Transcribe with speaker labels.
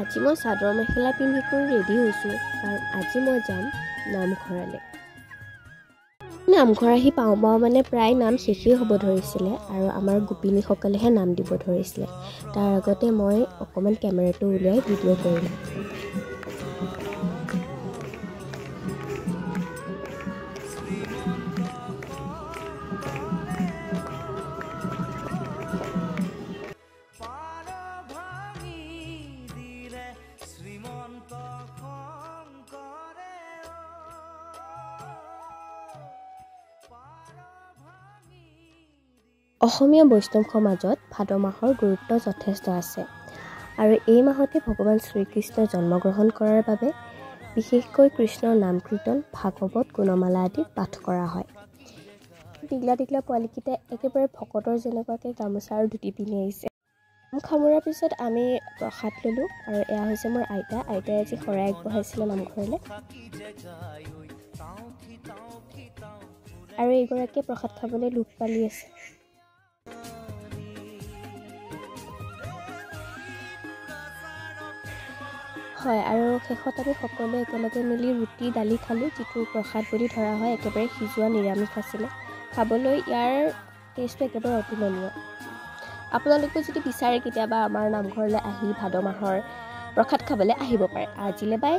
Speaker 1: আজি মই চাদৰ মেখেলা পিন্ধি কৰি ৰেডি হৈছোঁ, কাৰণ আজি মই যাম নামঘৰলৈ। নামঘৰ আহি পাওঁ পাওঁ মানে প্ৰায় নাম শেষেই হ'ব ধৰিছিলে আৰু আমাৰ গোপিনীসকলেহে নাম দিব ধৰিছিলে। তাৰ আগতে মই অকণমান কেমেৰাটো উলিয়াই ভিডিঅ' কৰিলোঁ। অসমীয়া বৈষ্ণৱ সমাজত ভাদ মাহৰ গুৰুত্ব যথেষ্ট আছে আৰু এই মাহতে ভগৱান শ্ৰীকৃষ্ণই জন্মগ্ৰহণ কৰাৰ বাবে বিশেষকৈ কৃষ্ণৰ নাম কীৰ্তন, ভাগৱত, গুণমালা আদি পাঠ কৰা হয়। টিগলা টিগলা পোৱালিকেইটাই একেবাৰে ভকতৰ যেনেকুৱাকৈ গামোচা আৰু ধুতি পিন্ধি আহিছে। সামৰাৰ পিছত আমি প্ৰসাদ ল'লোঁ আৰু এয়া হৈছে মোৰ আইতা। আইতাই আজি শৰাই আগবঢ়াইছিলে নামঘৰলৈ আৰু এইগৰাকীয়ে প্ৰসাদ খাবলৈ লোভ পালি আছে। হয়, আৰু শেষত আমি সকলোৱে একেলগে মিলি ৰুটি দালি খালোঁ, যিটো প্ৰসাদ বুলি ধৰা হয়। একেবাৰে সিজোৱা নিৰামিষ আছিলে, খাবলৈ ইয়াৰ টেষ্টটো একেবাৰে অতুলনীয়। আপোনালোকেও যদি বিচাৰে কেতিয়াবা আমাৰ নামঘৰলৈ আহি ভাদ মাহৰ প্ৰসাদ খাবলৈ আহিব পাৰে। আজিলৈ বাই।